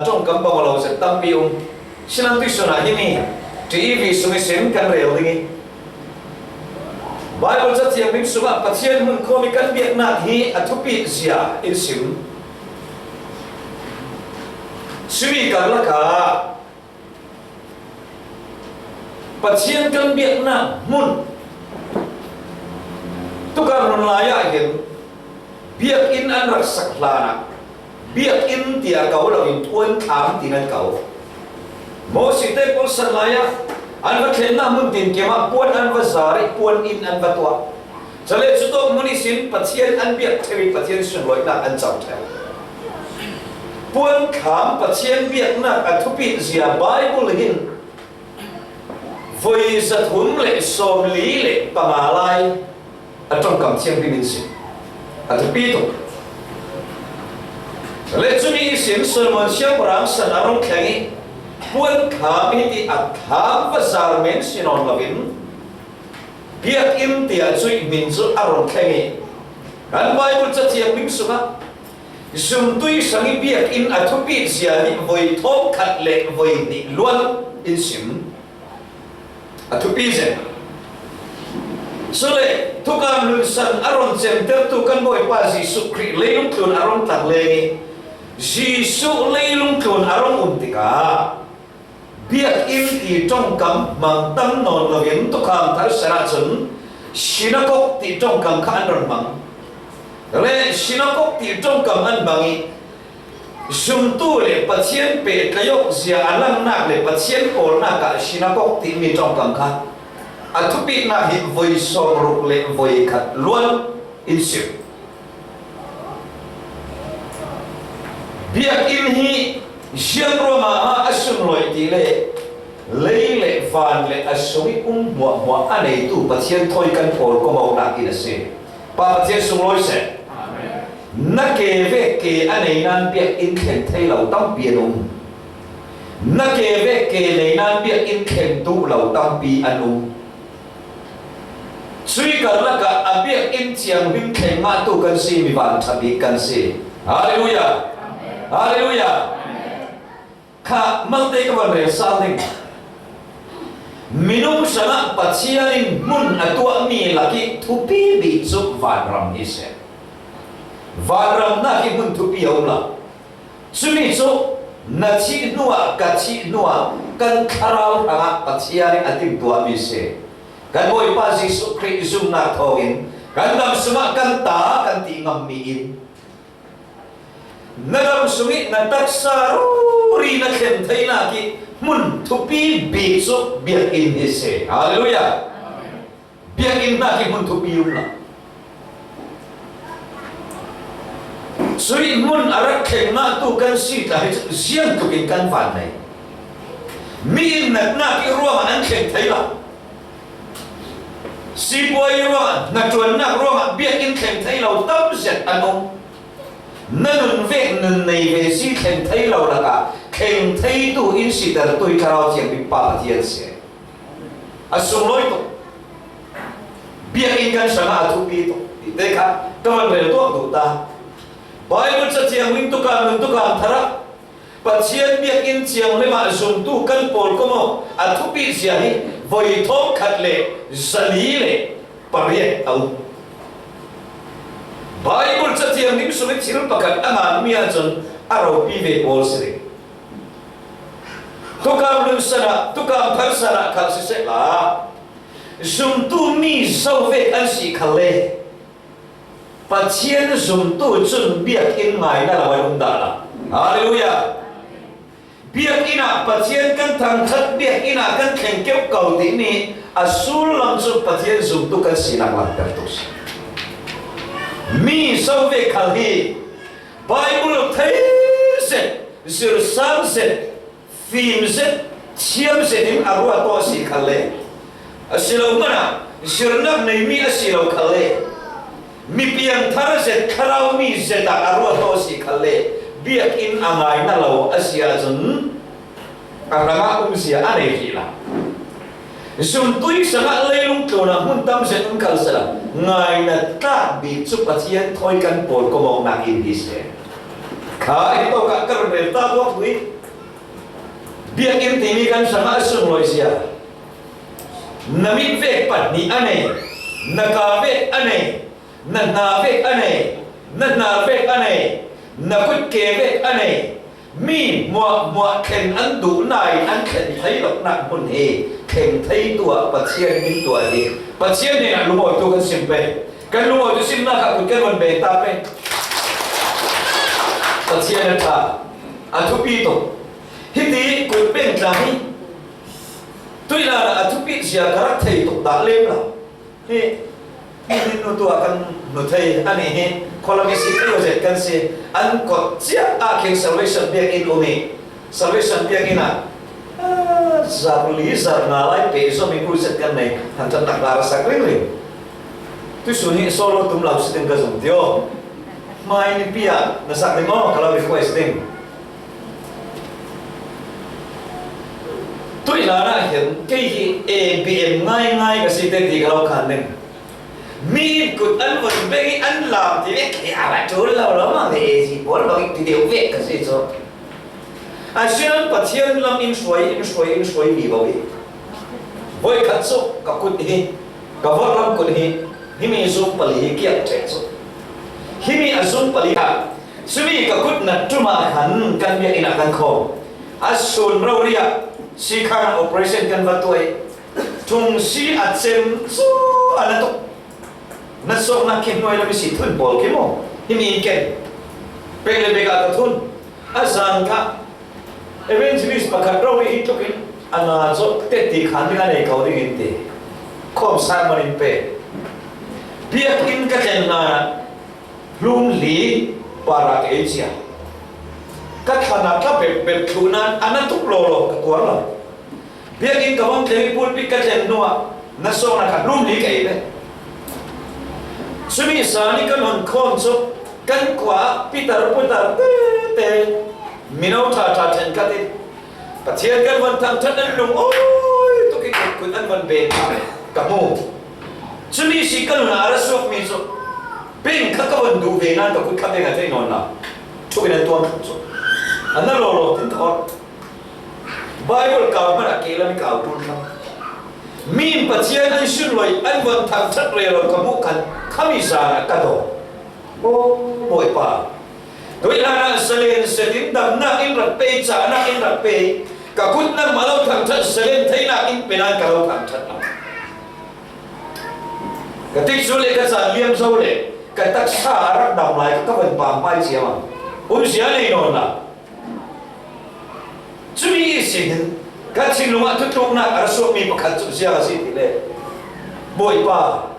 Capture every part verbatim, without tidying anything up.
ṭawngkam bang aw lo zet tampi um. Sinan tuisunah himi T V sung ihsin kan rel ding hi. Bible Cathiang ding sungah Pathian hmun khawm hi kan biaknak hi a thupi zia in sim. Sumi karlakah Pathian kan biaknak hmun. Tukar nun lai-ah hin biakinn an rak sak hlanah biakinn tiah ko loin puanthlam tiin an ko. Moses te pawlsan lai-ah an va thlenna hmun tinkim ah puan an va zar ih puan inn an va tuah. Cale cutawk hmun ihsin Pathian an biak ṭheu ih Pathian sunlawinak an co ṭheu. Puanthlam Pathian biaknak a thupi zia Bible hin voi zathum le sawmli le panga lai a ṭawngkam thianghlim in sim. A thupi tuk. Le cumi ihsin Solomon siangpahrang san a rung thleng ih puanthlam hiti a thlam va zar men si nawn loin biakinn tiah cuih hmin cu a rung thleng ih kan Bible Cathiang ding sungah zumtu ih sang ih biakinn a thupi zia nih voi thawngkhat le voi hnih luan in sim. A thupi zen. Cule thukam lunsan a run cemtertu kan Bawipa Jesuh Khrih leilung tlun a rung tlang leng ih Jesuh leilung tlun a rung um tikah biakinn ti ṭongkam hmang tam nawn loin tukham thar san ahcun sinagog ti ṭongkam kha an run hmang. Le sinagog ti ṭongkam an hmang ih zumtu le Pathian pehtlaih awk zia a langnak le Pathian pawlnak ah sinagog timi ṭongkam kha a thupitnak hi voi sawmruk le voi khat luan in sim. Biakinn hi ziang ruangah a sunglawi ti le lei le van le a sung ih um hmuahhmuah a neitu Pathian thawi kan pawl komawknak in a si. Pa Pathian sunglawi seh. Na ke vek ke a nei nain biakinn thleng thei lo tampi an um. Na ke vek ke nei nain biakinn thleng duh lo tampi an um. Cuih karlakah a biakinn thianghlim thleng ngahtu kan si, mi vanṭha bik kan si. Halleluiah! Halleluiah! Kha malte ka van rel sal ding. Minung hrangah Pathian in hmun a tuahmi lakih thupi bik cu vanram hi seh. Vanramnak hi hmun thupi a um lo. Cumi cu na thih hnuah, ka thih hnuah kan thlarau hrangah Pathian in a timhtuahmi si. Kan Bawipa Jesuh Khrih zumnak thawngin kan dam sungah kan ta kan ti ngammi in na dam sungih na taksa ruri na thlen theinak ih hmun thupi bik cu biakinn hi si. Halleluiah! Biakinn hnak ih hmun thupi um lo. Cuih hmun a rak thleng ngahtu kan si tla hi cu ziangtlukin kan van nei. Mi in natnak ih ruangah an thleng thei lo. Sipuai ruangah, hnaṭuannak ruangah biakinn thleng thei lo tam zet an um. Na nun vek nun nei ve si thleng thei lo lakah thleng theitu in sitertu hi Thlarau Thianghlim Pa Pathian si. A sunglawi tuk. Biakinn kan hrangah a thupi tuk. Tite kha ka van rel tuak duh ta. Bible Cathiang ding tukang nun tukang thar ah Pathian biakinn thianghlim ah zumtu kan pawl komawk a thupi zia hi voi thawngkhat le zali le pariat a um. Bible Cathiang ding sungih thil pakhat a nganmi ahcun a ropi ve pawl si ding. Tukang lunsan ah, tukang pharsan ah khal sisehla, zumtu mi zo vek an si khalle, Pathian zumtu cun biakinn ngaina lo an um dah lo. Halleluiah! Biakinn ah Pathian kan thangṭhat, biakinn ah kan thleng keuh ko timi a sullam cu Pathian zumtu kan sinak langhtertu si. Mi zo vek khal hi Bible thei zet, zirsang zet, fim zet, thiam zet in a ruat aw a si khalle, a si lo hmanah zirnak neimi a si lo khalle, mi piangthar zet, thlarau mi zet ah a ruat aw a si khalle, biakinn a ngaina lo a si ahcun a hrangah umzia a nei rih lo. Zumtu ih sangah leilung tlunah hmun tam zet um khal sehla, ngaina tlak bik cu Pathian thawi kan pawl komawknak in hi si. A, hi tawkah ka run rel ta duak hi. Biakinn timi kan hrangah a sunglawi zia. Na mit vek pahnih a nei, na ka vek a nei, na hna vek a nei, na hnar vek a nei, na kut ke vek a nei. Mi hmuahhmuah thlen an duhna in an thlen thei lohna hmun hi thleng thei tuah Pathian min tuah hi. Pathian hnenah lungawitu kan sim pei. Kan lungawitu simna kha kut kan vun beng ta pei. Pathian a ṭha, a thupi tuk. Hiti kut beng tla hi tuilanah a thupi zia ka rak thei tuk dah lem lo. Hi, hi nu tuah kan nu thei a nih hi, khualami si ka lo zet kan si, an kawt ciah ah khin Salvation Biakinn um hi. Salvation Biakinn ah, ah, zarh li zarh nga lai peh zawm in crusade kan nei, han ṭhat nak dar a sak ringring. Tuisun hi solo tum lo si ding ka zong ti aw. Hmai nipi ah na sak ding aw, ka lo request ding. Tuilanah hin kei hi A B M ngaingai ka si te ti ka lo khan ding. Mi kut an vun beng hi an lam ti vek kei a va ṭul lo lo mang ve A G pawl bang ti deuh vek ka si chu. A sian Pathian lam in hruai, in hruai, in hruai vivo hi. Voi khat chu ka kut hi, ka vawt lam kut hi, himi zung pali hi kiak ṭheh chu. Himi a zung pali kha, chumi ka kut nat ṭuma khan kan biakinn ah kan khawm. A sun rori ah, sikhan ah operation kan va tuai. Thungsi a cem chu a na tuk. Na sawkna khin nuai lam i si thun pawl khi maw? Himi in ken. Pek le pek ah ka thun. A zan kha evangelist pakhat rori hi tlukin a na zawk te ti khan ding a nei ko ding in ti. Khawm sermon in pe. Biakinn ka tlen hna hlum li para ka ei cia. Ka thlan ah ka bep bep thluh nan a na tuk law law ka tuar lo. Biakinn ka vong thleng i pulpit ka thleng hnuah na sawkna kha hlum li ka ei ve. Chumi zan i kan hon khawm chu kan kua pitar putar tete mino ṭha ṭha ṭhenkhat in Pathian kan vun thangṭhat an lungawi tuk i kut kut an vun beng kha ka hmu. Chumi si ka nunah a ra suakmi chu beng kha ka vun duh ve nan ka kut kha beng a thei nawn lo. Thuk in an tuam thuk chu an na law law tin ka awr. Bible kau hmanah kei lam i kau ṭul thlang. Mi in Pathian an sunlawi an vun thangṭhat rero ka hmuh khan khami zanah ka daw. Aw, Bawipa, tuilanah zalen zetin damnak in rak pe, cahnak in rak pe, ka kut nangmah lo thangṭhat zalen theinak in pe nan ka lo thangṭhat lo. Ka tikcu le ka caan liam zo le ka taksa a rak dam lai ka vun pam hmai ciam a um zia nei nawn la. Cumi ihsin hin ka thinlung ah thutluknak a ra suakmi pakhat cu ziang a si ti le, Bawipa,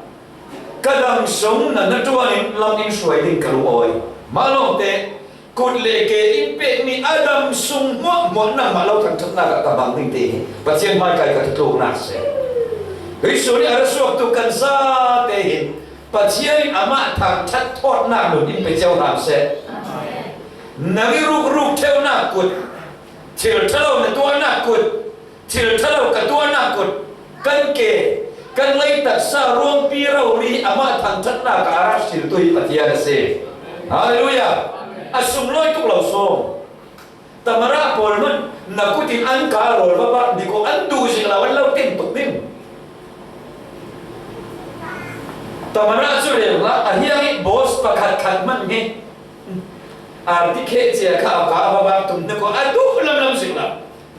ka dam sung na hnaṭuan in lam in hruai ding ka lungawi. Mah lawngte kut le ke in pekmi a dam sung hmuahhmuah nangmah lo thangṭhatnak ah ka bang ding ti hi Pathian hmaikai ka thutluknak si. Tuisun i a ra suaktu kan zate hin Pathian in amah thangṭhat thawtnak nun in pe cio hram seh. Nang i rukruk ṭheunak kut, thil ṭhalo na tuahnak kut, thil ṭhalo ka tuahnak kut, kan ke, kan lei taksa ruangpi rori amah thangṭhatnak ah a rak hriltu hi Pathian a si. Halleluiah. A sunglawi tuk lo sawm. Tamara pawl hmanh na kut in an ka rawl va bak dik aw, an duh zik lo, an lo ten tuk ding. Tamara cu rel hlah, a hiang i boss pakhat khat hmanh hi arti kheh cia kha a ka va bak tum hnik aw, a duh lamlam zik lo.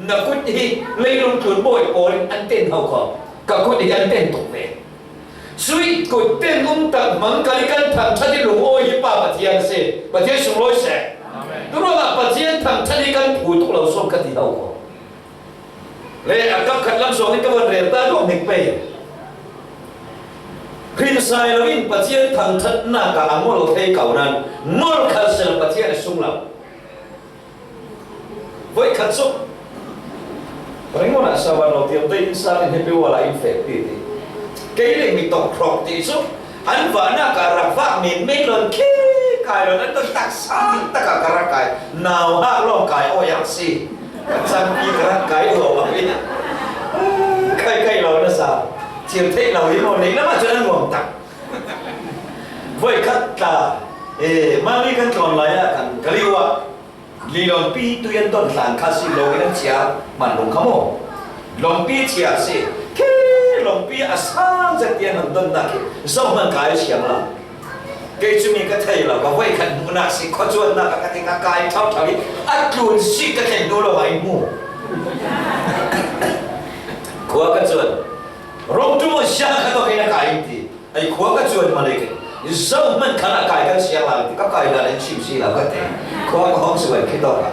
Na kut hi leilung tlun bawi pawl in an ten ho kho, ka kut hi an ten tuk ve. Sui kut ten um tak hmang kal i kan thangṭhat i lungawi hi Pa Pathian a si. Pathian sunglawi seh. Amen. Turuangah Pathian thangṭhat i kan phu tuk lo sawm ka ti ho ko. Le a kap khat lam sawng in ka von rel ta duak nik pei. Hrinsai lo in Pathian thangṭhatnak ah a ngol thei ko nan ngol khal sel Pathian a sung lo. Voi khat cu ringawt ah sawan lo tiam te innsang in he pe wala in fek ti ti. Kei le mi tawk hrawk ti cu an vahnak ah rak vak men men lo khi kai lo, an ton tak sang tak ah ka rak kai. Nau hak lawng kai aw yang si. Ka cangpi ka rak kai aw a pi. Kai kai lo na sa. Thil theih lo hi maw, nei lamah cun an nuam tak. Voi khat tla, eh, mali kan tlawn lai ah kan ka liu ah Lilawmpi tui an don hlan kha si lo in an chia man lung kha maw? Lawmpi chia si. Khi lawmpi a sang zet tian an don nak hi zo man kai siang lo. Kei cu mi ka thei lo, ka voi khat hmuh nak si, khuacuan nak ka ti ka kai thau thau hi a tlun si ka thlen hnu lo ai mu. Khua ka cuan. Rom tu mo sia ka to kei na kai ti. Ai khua ka cuan ma le ke. Zo man khan a kai kan siang lai ti ka kai lai an chim si la ka te. Khua ka hong si wai khi to ka.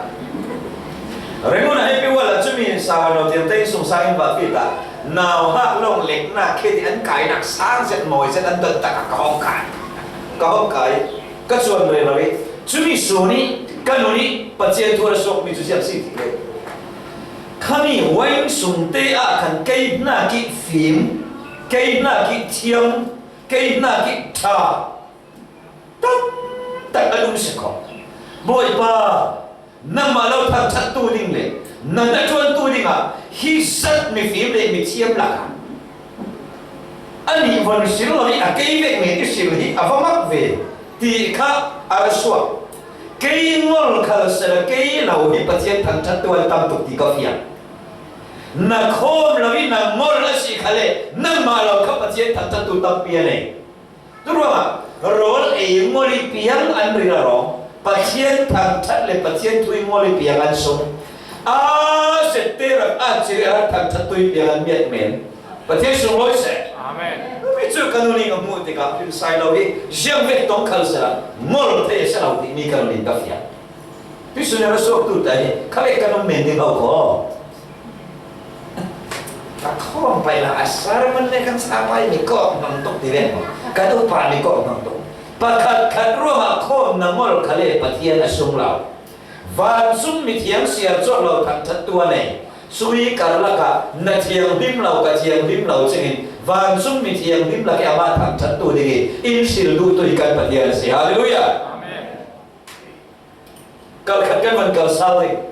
Ringun a hepi wala cumi sa no tiang tei sung sa in ba fi ta. Nau ha long lek na khi ti an kai nak sang zet moi zet an don ta ka hong kai. Ka hong kai. Ka cuan re la ri. Cumi su ni ka nu ni pa cian thu ra sok mi cu siang si ti le. Khami wain sung te a khan kei na ki fim, kei na ki thiam, kei hna ki ṭha taktak a lung si kho. Bawipa, nangmah lo thangṭhattu ding le nan a ṭuantu dingah hi zat mifim le mithiam lakah a nih von sil lo hi a kei vek men i sil hi a va mak ve ti kha a ra suak. Kei ngol khal sela kei lo hi Pathian thangṭhattu an tam tuk ti ka fiang. Na khawm lo i na ngol a si khale nangmah lo kha Pathian thangṭhattu tampi a nei. Turuangah rawl ei ngol i piang an ril a rawng Pathian thangṭhat le Pathian thu i ngol i piang an sung a sette rak a ciri a rak thangṭhattu i piang an miat men. Pathian sung lawi seh. Amen. Mi cu ka nu ning a hmuh tikah hrilsai lo hi ziang vek tong khal sela ngol thei a si lo timi ka nu ning ka fiang. Tuisun a ra suaktu ta hi kha vek kan um men ding lo kho. Ka khawm paih la a sermon le kan sa pai mi kawk hnong tuk ti ven maw? Kan upa mi kawk hnong tuk. Pakhat khat ruangah khawm na ngol kha le Pathian a sung lo. Vancung mithiang siar cawk lo thangṭhattu a nei. Sui karlak ah na thianghlim lo ka thianghlim lo cingin vancung mithianghlim lak i amah thangṭhattu ding i in sil duhtu i kan Pathian a si. Halleluiah. Amen. Kal khat kan van kal sal ding.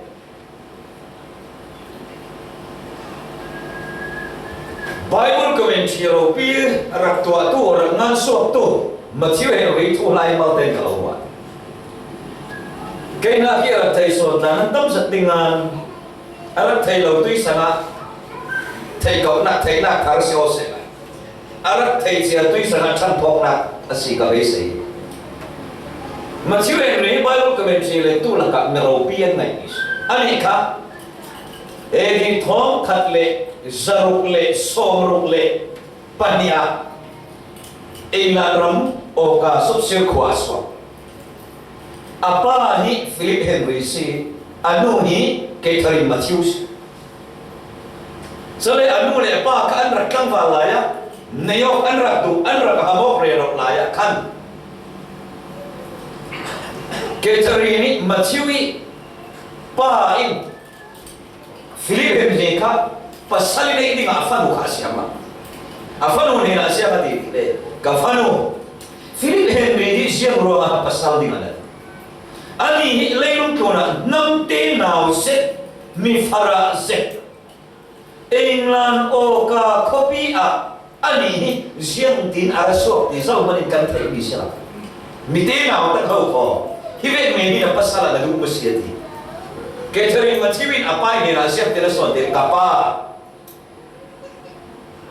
Bible commentary ropi rak tuahtu, rak ngansuaktu Matthew Henry thu hlai malte in ka lo ruah. Kei hna hi a rak thei sawn tla nan tam zat ding ngan a rak thei lo tui sangah theih kauhnak, theihnak thar si aw seh lai. A rak thei cia tui sangah ṭhan phawknak a si ka beisei. Matthew Henry Bible commentary le tu lakah mi ropi an ngaihmi si. Anih kha A D thawng khat le zaruk le sawmruk le pahnih ah England ram Awka Sopsir khua a suak. A pa hi Philip Henry si, a nu hi Catherine Matthew si. Cule a nu le a pa kha an rak tlangval lai ah, nei awk an rak duh, an rak ham awk rero lai ah khan Catherine nih Matthew i pa in Philip Henry kha pasal i neih dingah a fanu kha a siam ah. A fanu hnenah a siam a ti le ka fanu Philip Henry hi ziang ruangah a pasal ding a la. Ani hi leilung tlunah namte nau zet, mi farah zet, England Awka khuapi ah ani hi ziangtin a ra suak ti zohmanin kan theihmi si lo. Mite nau tak ho khaw hi vek men hi na pasal a na duh maw si a ti. Catherine Matthew in a pa i hnenah ziangtin a sawn ti ka pa.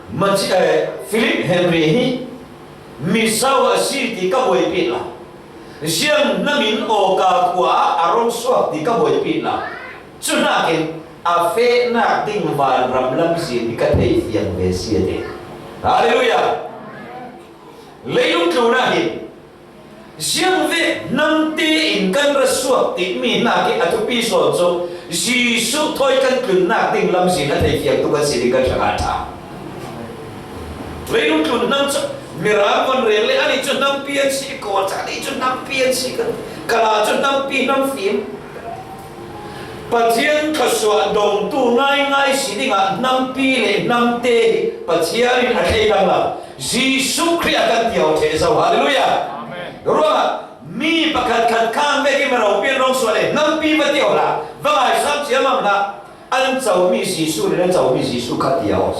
Maci, eh, Philip Henry hi mizo a si ti ka buaipih lo. Ziang hnamin Awka khua ah a rung suak ti ka buaipih lo. Cu hnakin a fehnak ding vanram lamzin hi ka thei fiang ve si a ti. Halleluiah! Leilung tlunah hin Ziangvek namte in kan ra suak timi hna khi a thupi sawn cu Jesuh thawi kan tlunnak ding lamzin a thei fiang tuk kan si ding kan hrangah a ṭha. Leilung tlun hnam cu Mirang von rel le ani cu hnampi an si, Kawl cu ani cu hnampi an si, Kala cu hnampi hnam fim. Pathian thluasuah dongtu ngaingai si dingah hnampi le hnamte hi Pathian in a thleilang lo. Jesuh Khrih a kan ti aw ṭheh zo. Halleluiah! Amen. Ruangah mi pakhat khat khan vek i mero pian rong suah le hnampi va ti aw hlah, va ngaisam ciamam hlah. An comi Jesuh le na comi Jesuh kha ti aw.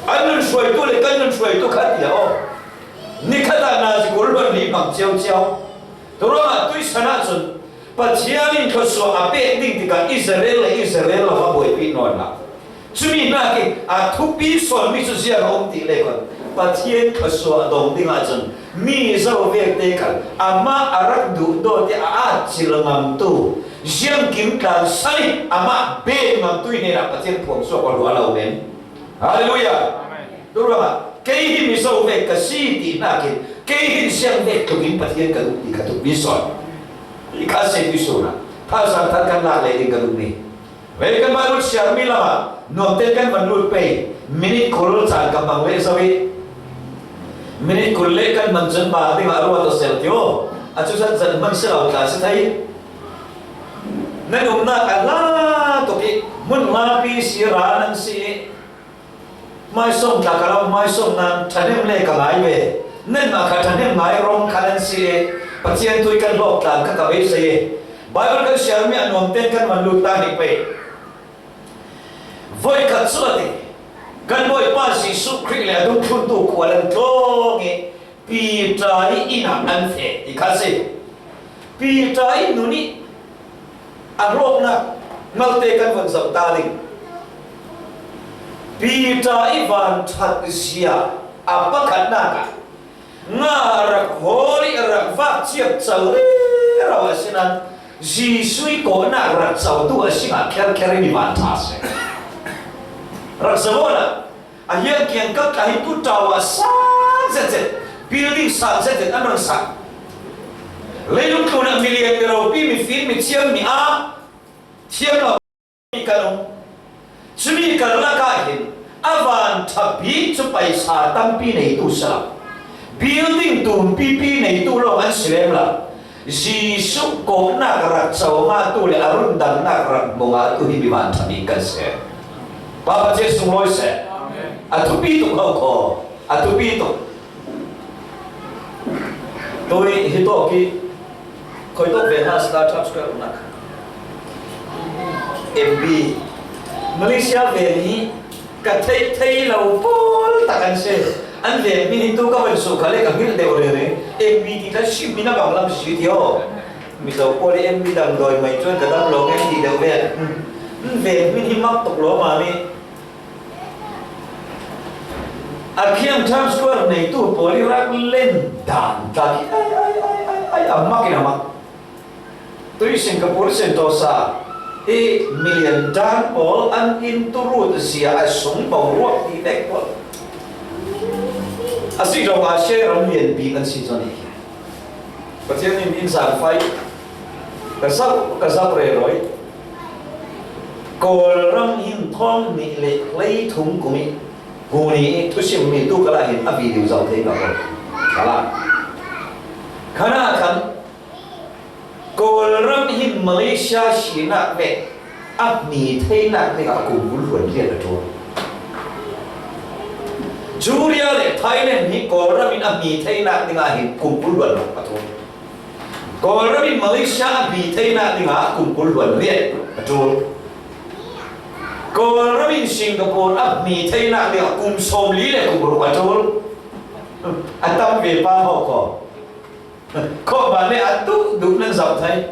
An nun hruaitu le kan nun hruaitu kha ti aw. Nikhat ah nazi kul hlon li hmang ciauciau. Turuangah tuisan ahcun Pathian in thluasuah a pek ding tikah Israel le Israel lo a buaipih nawn lo. Cumi hnakin a thupi sawnmi cu ziang a um ti le khan Pathian thluasuah dong ding ahcun mi zo vekte khal amah a rak duhdaw te a at cil ngamtu, ziangkim tlang sal i amah beh ngamtu i hnenah Pathian phuang suak aw hluah lo men. Hallelujah. Amen. Tua ruangah kei hi mi zo vek ka si ti hnakin kei hin ziang vek tlukin Pathian ka duh ti kha thupi sawn. I kha a si tu i sunah thazang thar kan lak leh ding ka duhmi. Vei kan Baibal siarmi lamah nuamten kan van lut pei. Minit kul caan ka hmang leh zo i minit kul leh kan hman cun ba dingah ruat aw sel ti aw. A cu zat zat hman si lo tla si thei. Nan umnak a hla tuk i hmun hlapi si ra nan si i hmaisawm tla ka lo hmaisawm nan ṭhahnem le ka ngai ve. Nanmah kha ṭhahnem ngai rawng kha nan si i Pathian thu i kan hlawk tlang kha ka beisei i Baibal kan siarmi a nuamten kan van lut ta ning pei. Voikhat cu a ti, kan Bawipa Jesuh Khrih le a dungthluntu khual an tlawng i Piter i inn ah an feh ti kha a si. Piter i nun i a hlawknak malte kan von zoh ta ding. Piter i vanṭhat zia a pakhatnak ah nga a rak hawl i a rak vak ciapco rero a si nan Jesuh i kawhnak rak cotu a si ngah kherkher i mi van ṭha a si. Rak zoh awla a hiang kiangkap tla hi tu ṭau ah sang zetzet, building sang zetzet an rak sang. Leilung tlun ah milian, miropi, mifim, mithiam, mi-ap, thiam lo mi kan um. Cumi karlak ah hin a vanṭha bik cu paisa tampi neitu si lo, building tumpipi neitu lawng an si lem lo. Jesuh kawhnak rak co ngahtu le a rundamnak rak hmu ngahtu hi mi vanṭha bik kan si. Pa Pathian sunglawi seh. A thupi tuk ho kho. A thupi tuk. Tui hi tawk i khoi tawk ve hna, Startup Square umnak M B. Malaysia vel hi ka theih thei lo pawl tak an si. An vel mi hi tu ka van suh kha le ka hngilh deuh rere. M B ti kha sim mi na bang lam si ti aw. Mizo pawl i M B dang dawi mai cuan ka dam lawng e ti deuh ve. An vel mi hi mak tuk lo ma mi. A khiang Times Square neitu pawl i rak len dan tla khi ai, ai, ai, ai, ai, a mak in a mak. Tui Singapore, Sentosa i milian dan pawl an in turut zia a sung boruak ti vek pawl. A si zong a share ram lian bik an si zawn i khi. Pathian in in zaangfai ka zak, ka zak rero i Kawlram hin thawng nih le hleithum kum i huni i thusim mi tu kal ah hin a video zoh thei ka kal. Kal ah khan ah khan Kawlram hin Malaysia sinak le a hmi theinak dingah kum kul hluan riat a ṭul. Korea le Thailand hi Kawlram in a hmi theinak dingah hin kum kul hluan a ṭul. Kawlram in Malaysia a hmi theinak dingah kum kul hluan riat a ṭul. Kawlram in Singapore a hmi theinak dingah kum sawmli le kum ruk a ṭul. A tam ve pa hau kho. Khawhmah le a duh duh nan zoh thei.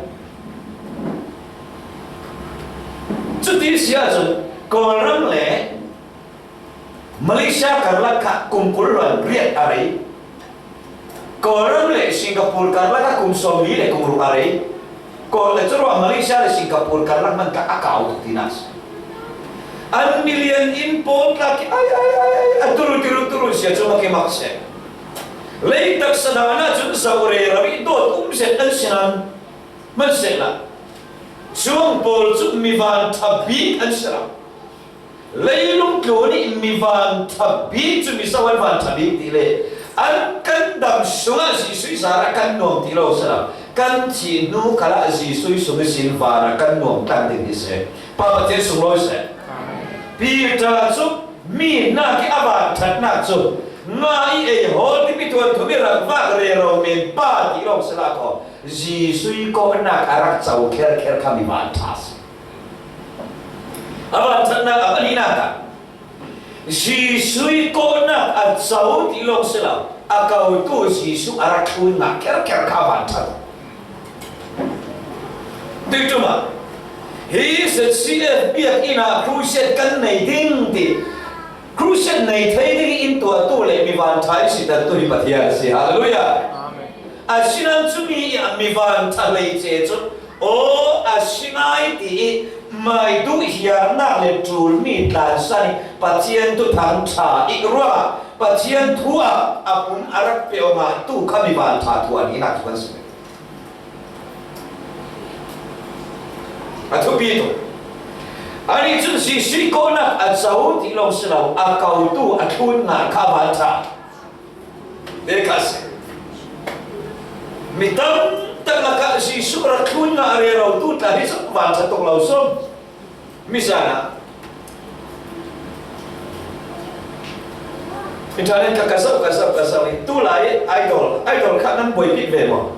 Cuti si ahcun Kawlram le Malaysia karlak kha kum kul hluan riat a rei. Kawlram le Singapore karlak kha kum sawmli le kum ruk a rei. Kawl le curuah Malaysia le Singapore karlak hmanh kha a kau tuk tinak si. An milian in pawl tla khi ai, ai, ai, ai, a turu, tiru, turu si ahcun a khi mak seh. Leitak sadan ahcun zoh rero i dawt um zet an si nan hmanhsehla, cuang pawl cu mi van ṭha bik an si lo. Leilung tlun i mi van ṭha bik cu mi so an van ṭha bik ti le an kan dam sungah Jesuh i zar a kan nuam ti lo si lo. Kan thih hnu khalah Jesuh i sung ihsin van a kan nuam tlang ding hi si. Pa Pathian sunglawi seh. Peter cu mi hnak i a van ṭhatnak cu nga i ei hawl timi tuan thum i rak vak rero men pa ti lawng si la kho. Jesuh i kawhnak a rak co kherkher kha mi van ṭha si. A van ṭhatnak a pahnihnak ah Jesuh i kawhnak a co ti lawng si lo, a kotu Jesuh a rak thlun ngah kherkher kha a van ṭhat. Tuiṭumah hi Z C F biakinn ah crusade kan nei ding ti, crusade nei thei ding in tuahtu le mi vantha i sitattu hi Pathian a si. Halleluiah. Amen. Asinain cumi i a mi vantha lei ce cu, aw, a si ngai ti i maiduh hiarnak le ṭul mi tlansan i Pathian thuthang ṭha i ruangah Pathian thu ah a pum a rak pe aw ngahtu kha mi vantha thu a nihnak cu kan si. A thupi tuk. Anih cun Jesuh kawhnak a co ti lawng si lo, a kotu a thlun ngah kha vantha te kha a si. Mi tam tak lakah Jesuh rak thlun ngah rerotu tla hi cu vantha tuk lo sawm. Mizan ah internet kha ka zoh, ka zoh, ka zoh i tulai idol, idol kha nan buaipih ve maw?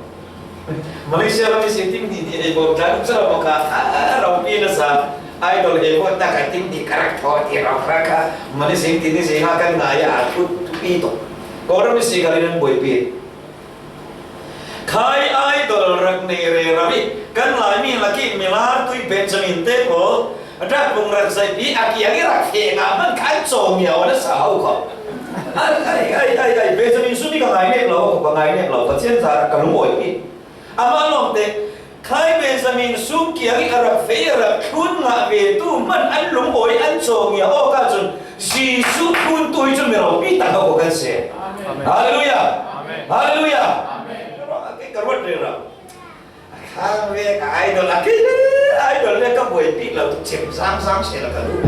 Malaysia ram i si ting ni ti ei bawm dan cu lo kha, a, ropi na sa idol he bawm ta ka ting ni ka rak thaw ti ram kha kha Malaysia ting ni si nga kan ngai a thu, thupi tuk. Kawlram i si ka rin nan buaipih. Khai idol rak nei rero i kan Laimi lakih milar tui Benjamin te pawl a ṭakpung rak zaihpi a kiang i rak feh ngah man khan cawmia aw na sa ho kho. Ai, ai, ai, ai, ai, Benjamin sumi ka ngai nek lo, ka ngai nek lo, Pathian za ka lungawi hi. Amah lawngte, khai Benjamin sum kiang i a rak feh, a rak thlun ngah ve tu man an lungawi, an cawmia aw ka cun Jesuh thluntu hi cu mi ropi tak ho kan si. Amen. Halleluiah. Amen. Halleluiah. Amen. Ka ruat rero. A khang vek a idol a kei le idol le ka buaipih lo tuk cem zang zang si lo ka duh.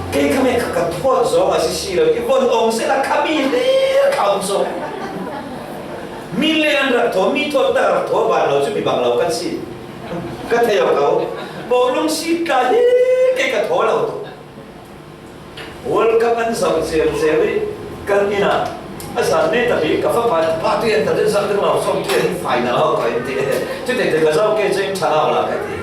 Kei ka me ka ka thawt zong a si si lo i von ong si la ka mi le ka ong zong. Mi le an rak thaw, mi thawt tak rak thaw ban lo cu mi bang lo kan si. Ka thei aw ko. Bawlung si tla hi kei ka thaw lo tuk. World Cup an zoh ceu ceu i kan inn ah a zan ne tapi ka fapa pa tu yan ta deuh zak deuh lo sawm tu yan final ho ka in ti. Cu te te ka zoh ke cu in ṭha lo la ka ti.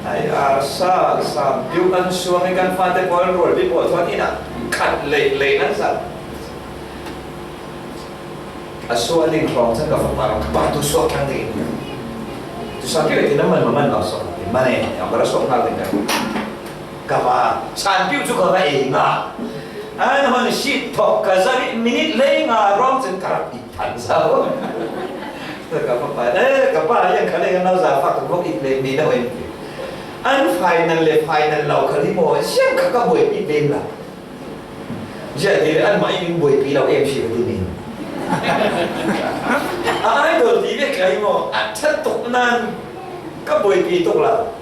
Ai, arsa, sa, biu an suang i kan fate pawl rual bi pawl thuan inn ah khat lei lei nan zat. A suah ding hrawng chan ka fapa ram, ka pa tu suak thlang ding. Tu sa piu ti na man ma man lo suak ding. Man e, ka ra suak hna ding ka. Ka pa, san piu cu ka va ei nga. An hon si thok ka za minute lei nga rawng cun ka rak i phan sa. Ka fapa, eh, ka pa yang ka lei ka nau za fak tu vok i lei mi na wen. An final le final lo ka limo, siang ka ka buai pi ding la. Ziah ti le anmah in in buaipi lo em si ka timi. A idol ti ve ka hi maw? A ṭhat tuk nan ka buaipi tuk lo.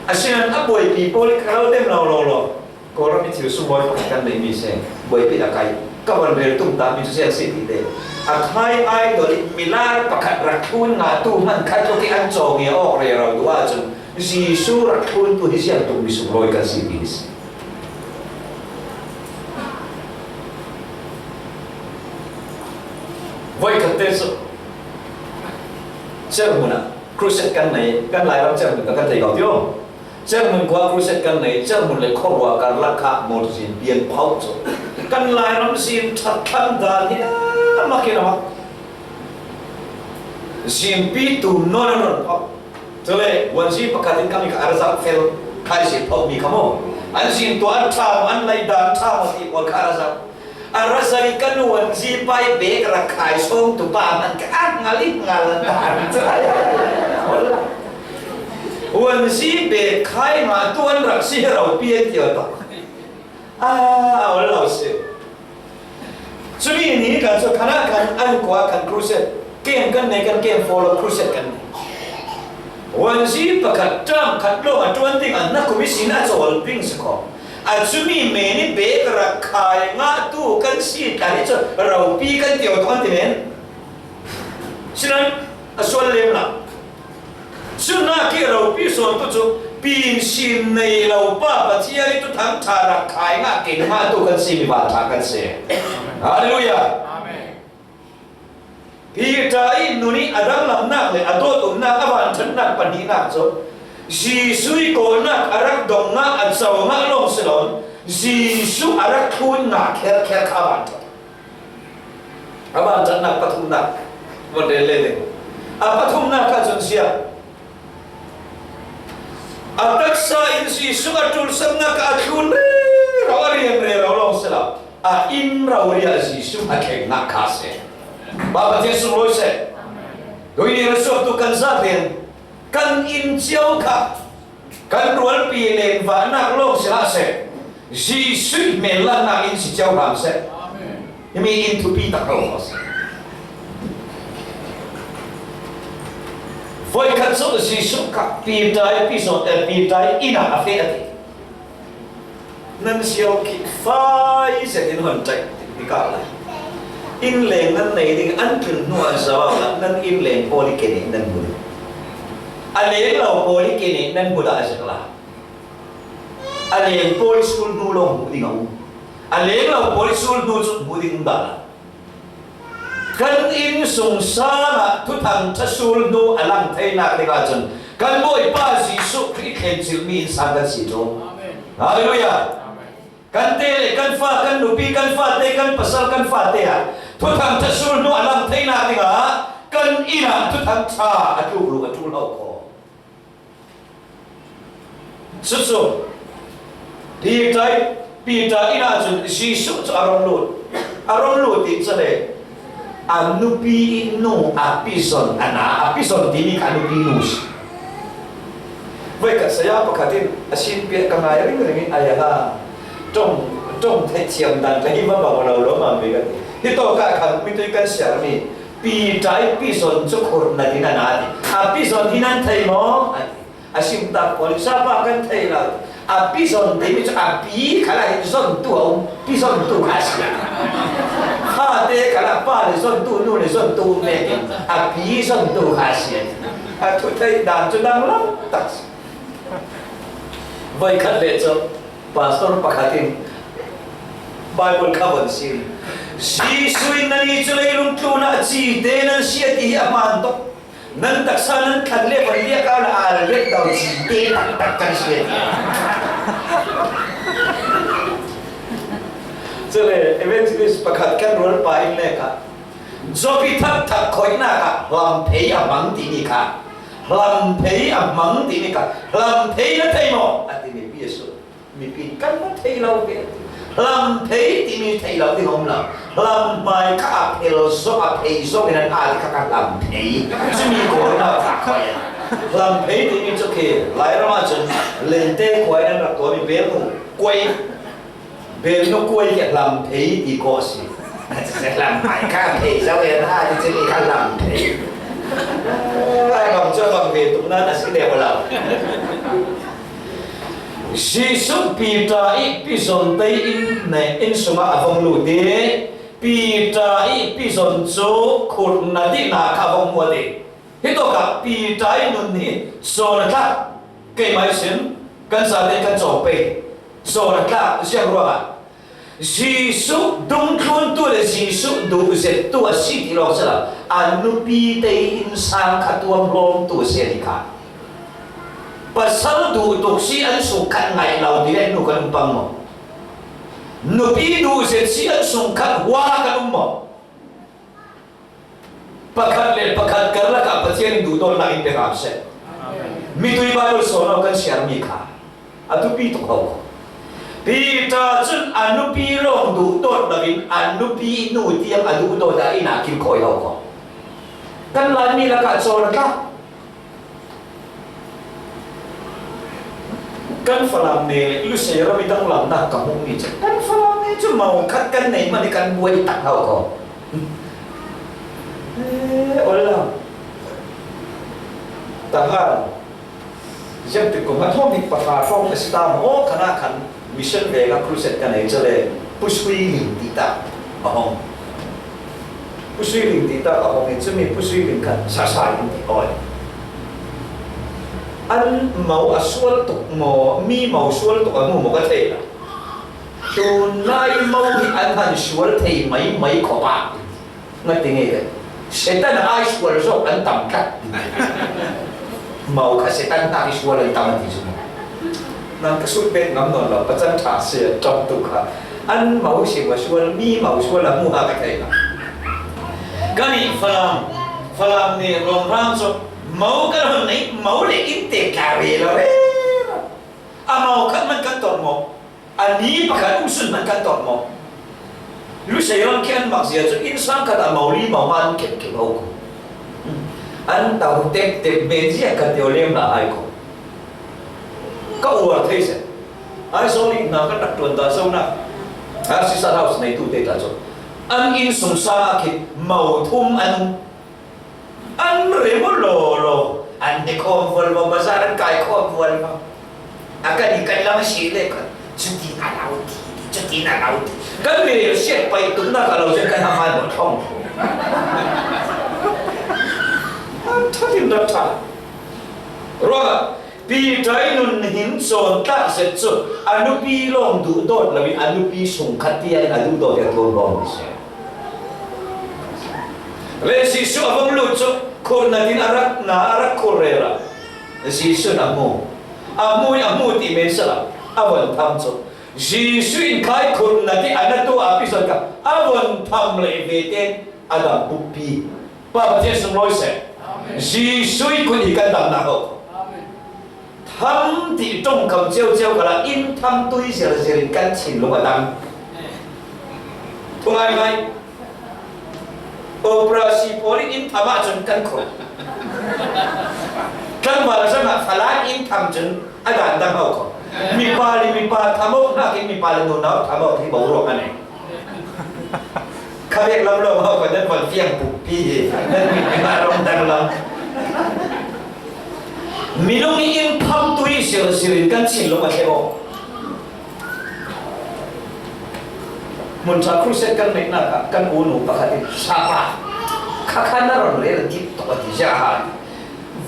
Asinain a buaipi pawl i ka lo dem lo lo lo. Kawlram i thil sunglawi pakhat kan neihmi si. Buaipi a kai. Ka van rel tum ta mi cu siang si ti te. A khai idol i milar pakhat rak thlun ngah tu hman khat tuk i an cawng i a awk rero tu ahcun Jesuh rak thluntu hi siang tuk mi sunglawi kan si ti hi si. Voikhat te cu German ah crusade kan nei, kan Lairam German ka kan thei ko tio. German khua crusade kan nei, German le khuarua karlak kha mawṭaw zin pian phoh cu kan Lairam zin ṭhat thlam dan hi a mak in a mak. Zin pi tum nawn a nawn phoh. Cule, vuanzi pakhat in kami kha a ra zak fel, khai si phoh mi kha maw. An zin tuah an ṭha maw, an lei dan ṭha maw ti pawl kha a ra zak. A ra zak i kan vuanzi pai bek rak khai sawng tu pa man kha a ngal i ngal a dan. Vuanzi bek khai ngah tu an rak si hero pian ti aw tak. A, a ol lo si. Cumi ni kan cu khan ah kan an kua kan crusade. Kem kan nei kan kem follow crusade kan nei. Vuanzi pakhat ṭam khat lawng a ṭuan ding a na kum ihsin a cawl ding si kho. A cumi men i bek rak khai ngah tu kan si tla hi cu ropi kan ti aw tuk an ti men. Sinan a sual lem lo. Cunak i ropi sawn tu cu pin sin nei lo pa Pathian i tuthang ṭha rak khai ngah kei ngah tu kan si mi va ṭha kan si. Halleluiah. Amen. Peter i nun i a danglamnak le a dawt umnak a vanṭhatnak pahnihnak cu Jesuh i kawhnak a rak dong ngah a co ngah lawng si lo, Jesuh a rak thlun ngah kherkher kha a vanṭhat. A vanṭhatnak pathumnak van rel le ding. A pathumnak kha cun sia A taksa in Jesuh a ṭulsakna kha a thlun rero, a rian rero lawng sela, a inn rori ah Jesuh a thleng ngah kha seh. Pa Pathian sunglawi seh. Tuini ra suaktu kan zaten kan inn cio kha kan rualpi lengvahnak lawng sila seh, Jesuh hmellannak in si cio hram seh. Himi in thupi tak lo maw si. Voikhat cu Jesuh kha Peter i pizon, eh, Peter i inn ah a feh a ti. Nan siau khi fai zet in hon ṭaih tikah lai. Inn leng nan nei ding an tlun hnu ah zoh ah nan inn leng pawl i ke nih nan hmu ding. A leng lo pawl i ke nih nan hmu dah a zek lai. A leng pawl i sul hnu lawng hmuh ding a um. A leng lo pawl i sul hnu cu hmuh ding um dah lai. Kan inn sung sangah Thuthang ṭha sul hnu a lang theinak dingah cun kan Bawipa Jesuh Khrih thlen cilhmi innsang kan si cu. Amen. Hallelujah. Amen. Kan te le kan fa, kan nupi, kan fate, kan pasal, kan fate ah Thuthang ṭha sul hnu a lang theinak dingah kan inn ah Thuthang ṭha a tluk lu a ṭul ho kho. Cucu Peter, Peter inn ah cun Jesuh cu a rung lut. A rung lut i cule a nupi nu a pizon a na, a pizon timi kha a nupi nu si. Voikhat saya pakhat in a sinpiak ka ngai ringring i, ai ha, ṭong, ṭong theih thiam dan ka hi va bang lo lo mah mi ka ti. Hi tawk ah khan mitui kan siarmi Peter i pizon cu khurh na ding a na ti. A pizon hi nan thei maw? A ti. A simtak pawl in, "Sapa kan thei lo." A pizon timi cu a pi khalah hin zontu a um, pi zontu kha a si. Fate khalah pa le zontu, nu le zontu um vekin a pi zontu kha a si. A thu theih dan cu dang lo tak si. Voikhat le cu pastor pakhat in Bible kha von sin. Jesuh in, "Nannih cu leilung tlun ah cite nan si a ti hi a hmaan tuk. Nan taksa nan thlan le von liak ah na al liak dau cite taktak kan si a ti." Cule evangelist pakhat kan rualpa in le kha, Jopi thakthak khoihnak ah hlamphei a hmang timi kha, hlamphei a hmang timi kha, hlamphei na thei maw? A timi pi a si. Mipi kan hmu thei lo ve. Hlamphei timi thei lo ding a um lo. Hlamhmai kha a phel zong, a phei zong in an aa ti kha, kha hlamphei. Cumi kawl na kha koi. Hlamphei timi cu khi Lairam ah cun lente kuai an rak tuahmi bel hmu kuai. Belnu kuai ke hlamphei ti ko si. Hlamhmai kha phei zo e na ti cumi kha hlamphei. Ai bang cu bang ve tuk nan a si deuh lo. Jesuh Peter i pizon tei in ne inn sungah a vong lut i Peter i pizon cu khurh na dihnak kha a vong hmuh i. Hitawkah Peter i nun hi zawn a tlak, keimah ihsin kan zate kan cawng pei zawn a tlak ziang ruangah Jesuh dungthluntu le Jesuh duhzettu a si ti lawng sila a nupi tei innsang kha tuamhlawmtu a si a ti kha. Pasal duh tuk si an sung khat ngaih lo ti le nu kan um pang maw? Nupi duhzet si an sung khat hua kan um maw? Pakhat le pakhat karlak ah Pathian in duhdawtnak in pe hram seh. Mitui Bible sawn lo kan siarmi kha a thupi tuk ho. Peter cun a nupi lawng duhdawt loin a nupi nu tiang a duhdawt ah inn ah kilkhawi ho ko. Kan Laimi lakah cawl a tlak. Kan Falam ne le Lusei ram i danglamnak ka hmuhmi cu kan Falam ne cu mo khat kan neih hmanh i kan buai tak hau ko. Eh, ol lo. Tahan. Ziangtik kum a thawm hnik pahra hrawng a si ta maw? Aw, khan ah khan mission veng ah crusade ka nei cule Pu Sui Ling ti ta a hong. Pu Sui Ling ti ta a hong i cumi Pu Sui Ling khan Sasa Ling ti aw. An mo a sual tuk maw, mi mo sual tuk a hmu maw ka thei lo. Tunlai mo hi an han sual thei mai mai khawp a. Nga ti ngei le. Satan ai sual zawk an tam tlat. Mau kha Satan hna i sual an tam a ti cu. Nang ka sut pek ngam nawn lo, Pathian ṭha si a ṭawngtu kha. An mau si maw sual, mi mau sual a hmu ha ka thei lo. Kan i Falam, Falam nih Rawnghrang cu mo kan hun nei, mo le in te tla ve lo re. A ni pakhat um sun hman kan tawk maw? Lusei lam khi an mak zia chu innsang khat a mo li mo nga an kep kep ho ko. An tau tep tep men zia ka teo lem la hai ko. Ka uar thei se. Ai so ni na ka tak tuan ta so na. A si sa house nei tu te ta chu. An in sung sa a khit mo thum an um. An rem aw law law, an ne khawm vual va, bazar an kai khawm vual va. A ka ni kan lam a si le ka, chuti a lau ti, chuti na lau ti. Kan mi rel siat pai tum na ka lo zen kan ha mai mo thong. An tha tim na tha. Ruang a, Peter i nun hin sawn tlak zet chu a nupi lawng duhdawt lo in a nupi sung khat tiang a duhdawt hi a tuam lawng ni se. Le Jesu a vong lut chu khurh natin a rak na a rak khurh rel a. Jesu in a hmu. A hmu in a hmu ti men sala a von tham chu. Jesu in khai khurh nati a na tu a pi zon ka a von tham le ve ten a dam bukpi. Pa Pathian sunglawi seh. Jesuh i kut hi kan damna ho. Tham tih ṭawngkam ciauciau kala in tham tui zirzirin kan thinlung a dam. Thungai ngai. Operasi pawl in in tham ah chun kan khawm. Tlangval zangah Falam in tham chun a dan dam ho ko. Mipa le mipa tham awk hnakin mipa le nunau tham awk hi boruak a nei. Kha bek lam lo hau ka nan van fiang pukpi hi, nan mi nga rawng dang lam. Minung i in phamtui sirsirin kan thinlung a thleng aw. Hmunṭha crusade kan neihnak ah kan unu pakhat in, "Sapa, kha kha na ron rel dik tawh," a ti ziah a.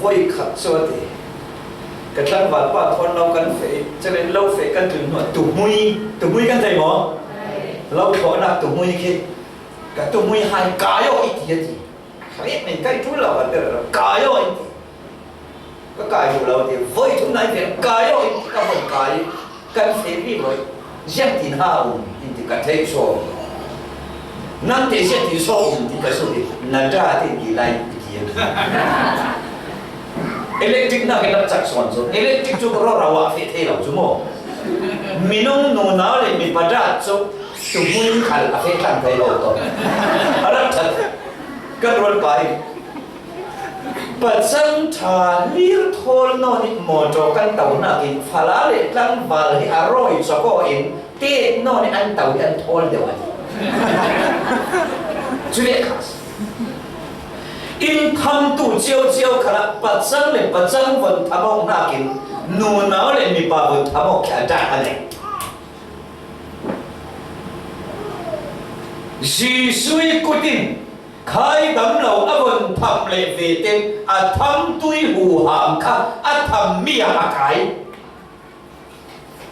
Voi khat chu a ti. Ka tlangval pa thawn lo kan feh, chale lo feh kan tlun hnuah tuhmui, tuhmui kan thei maw? Lo thlawhnak tuhmui khi ka tuhmui hai kai aw i ti a ti. Kha bek nei kai ṭul lo kan ti lo, kai aw i ti. Ka kai duh lo ti, voi thum nai ti, kai aw i ti, ka voi kai. Kan feh vivo, ziangtin ha um, in ti ka theih sual. Nang te ziangtin sual um, ti ka suk i, na da ti ki lai, ti ki. Electric na ke lak chak suan chu, electric chu ka ro rawa feh thei lo chu maw. Minung nunau le mipa da chu, tu hmun khal a feh tlang thei lo to. A rak chat, ka rual pai. Pachang ṭha hlir thawl nawn i mawtaw kan to hnakin fala le tlangval hi a rawi chawk aw in tet nawn i an to hi an thawl deuh a ti. Cu le kha in thamtu ciauciau khalah pachang le pachang von tham awk hnakin nunau le mipa von tham awk khi a ṭah a nei. Jesuh i kut in khai dam lo a von tham leh ve ten a thamtui huham kha a tham mi ah a kai.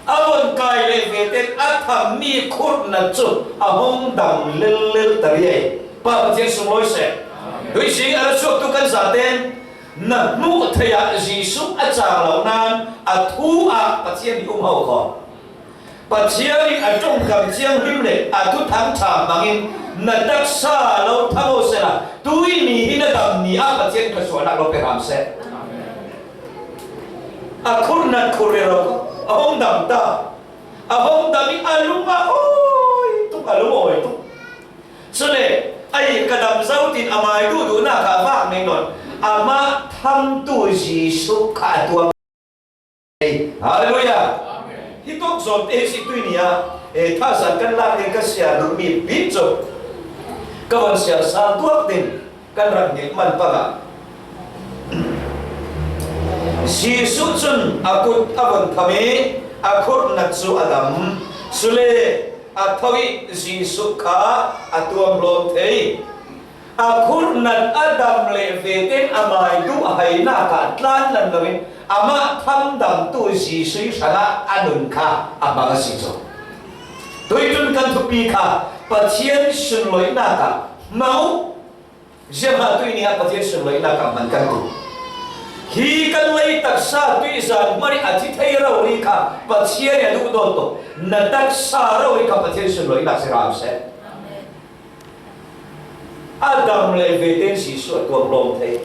A von kai leh ve ten a tham mi khurhnat chu a hong dam lellel ta riai. Pa Pathian sunglawi seh. Tuisi a ra suaktu kan zaten na hmuh theih ah Jesuh a cang lo nan a thu ah Pathian hi um ho kho. Pathian in a ṭongkam cianghlim le a thuthang ṭha hmangin na taksa lo tham aw sela, tuini hi na dam ni ah Pathian ka suahnak lo pe hram seh. A khurhnat khurh rero a hong dam ta. A hong dam i a lung a awi tuk, a lung awi tuk. Cule ai ka dam zo tin a mai duhduhnak kha a vak nei nawn. Amah thamtu Jesuh kha a tuam. Halleluiah. Hi tawk zawmte hi si tui ni-ah, eh, thazan kan lak ding ka siar duhmi bik cu ka von siar sal tuak ding kan rak ngeih man pangah. Jesuh cun a kut a von tham i a khurhnat cu a dam. Cule a tho i Jesuh kha a tuamhlawm thei. A khurhnat a dam leh ve ten a mai duh hainak ah tlan nan loin amah thamdamtu Jesuh hrangah a nun kha a hmang a si cu. Tuiṭum kan thupi kha Pathian sunloihnak ah hmang uh. Ziangah tuini ah Pathian sunloihnak ah hman kan duh. Hi kan lei taksa tuizan hmanh i a thi thei rori kha Pathian i a duhdawt tuk. Na taksa rori kha Pathian sunloihnak si hram seh. A dam le ve ten Jesuh a tuamhlawm thei.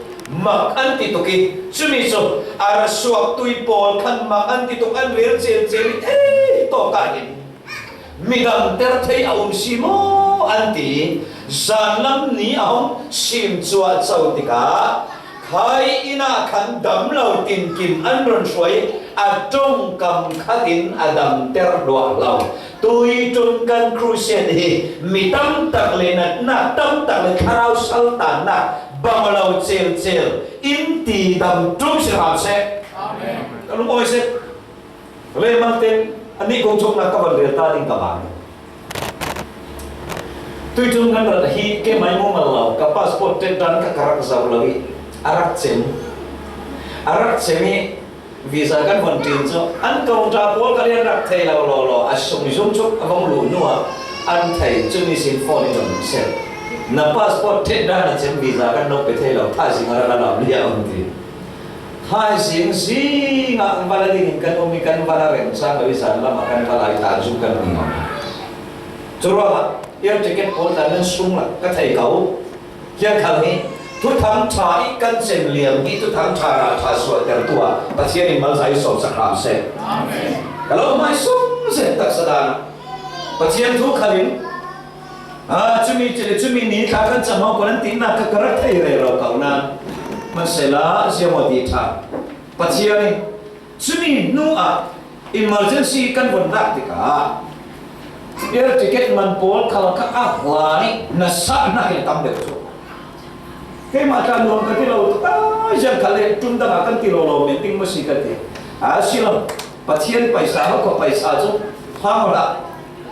Mak an ti tuk i, cumi cu a ra suaktu i pawl khan mak an ti tuk, an rel cencel i, ei, tawk ah hin Mi damter thei a um si maw an ti. Zanlam ni a hong sim cuah co tikah, khai inn ah khan dam lo tinkim an run hruai, a ṭongkam khat in a damter luah lo. Tuiṭum kan crusade hi mi tamtak le natna tamtak le thlarau saltannak bang lo celcel in ti dam ṭum si hram seh. Amen. Ka lungawi seh. Lei Mangten, a nih kong chukna ka van rel ta ding ka bang. Tuiṭum kan rat hi keimah mumal lo, ka passport tet dan ka ka rak zoh lo hi, a rak cem. A rak cem hi, visa kan von ṭin cu, an counter pawl ka lian rak thei lo lo lo, a sung zum chuk a vong luh hnuah an thei, cumi sin phone in on sel. Na passport tet dan a cem, visa kan lo pe thei lo, thaizing a rak a lam liah on ti. Thaizing zing ah va la dingin kan um i, kan va la rem cang lo i, zanlam ah kan va la i, thaizing kan um. Curuangah air ticket pawl dan nan sung la ka thei ko. Hiang khal hi, Thuthang ṭha i kan cem liam hi, Thuthang ṭha ra ṭha suahtertu ah Pathian in malzai sawm sak hram seh. Amen. Ka lo hmai sung zet taksa dan ah Pathian thu khal in, ah, cumi cile, cumi ni thla kan cam hau ko nan tinak ka ka rak thei rero ko nan. Hmansehla ziang aw ti ṭha. Pathian in cumi hnu ah emergency kan von lak tikah air ticket man pawl khal kha a hlan i na sah nak in tam deuh cu. Keimah tla nuam ka ti lo, thaizing khal le ṭum dang ah kan ti lo lo men ding maw si ka ti. A si lo, Pathian paisa, hau kha paisa cu hau la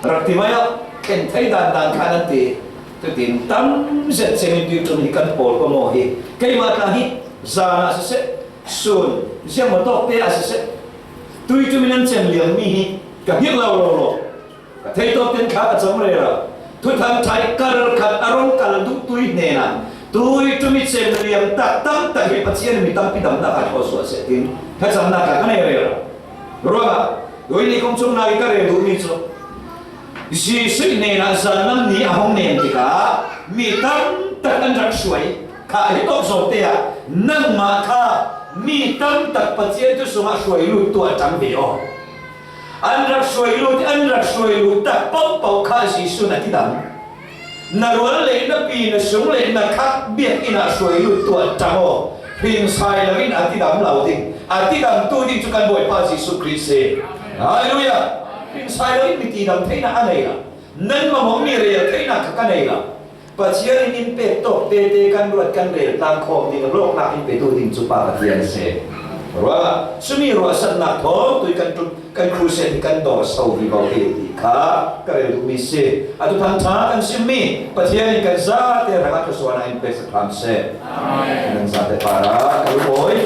rak ti mai ah, khen thei dan dan kha nan ti. Tutin tam zet cem in Tuiṭum hi kan pawl ko maw hi. Keimah tla hi zan ah siseh, sun, ziang maw tawk te ah siseh, Tuiṭum in an cem liam mi hi ka hngilh lo lo lo. Ka theitawp ten thla ka cam rero. Thuthang ṭha i kal khat a rung kal duh tui hnenah Tuiṭum i cem liam tak tamtak hi Pathian in mi tampi damnak a thaw suah seh tin thlacamnak a ka nei rero. Ruangah, tui nih kong cungnak i ka rel duhmi cu Jesuh hnenah zanlam ni a hong nem tikah mi tamtak an rak hruai kha a hi tawk zawh te ah nangmah kha mi tamtak Pathian thu sungah hruai lut tuah ṭang ve aw. An rak hruai lut, an rak hruai lut tak paohpaoh kha Jesuh in a tidam. Na rual le na pi, na sung le na khak biakinn ah hruai lut tuah ṭang aw. Hrinsai lo in a tidam lo ding. A tidamtu ding cu kan Bawipa Jesuh Khrih si. Hallelujah. Hrinsai lo in mi tidam theihnak a nei lo. Nan mamawh mi rel theihnak kha ka nei lo. Pathian in in pek tawk tete kan ruat kan rel tlang khawm ding a hlawknak in petu ding cu Pa Pathian a si. Ruah, cumi ruahsannak thawng tui kan ṭum, kan crusade hi kan dawr so vivo hi ti kha ka rel duhmi si. A Thuthang ṭha kan simmi Pathian in kan zate hrangah thluasuahnak in pek sak hram seh. Amen. Nan zate parah ka lungawi.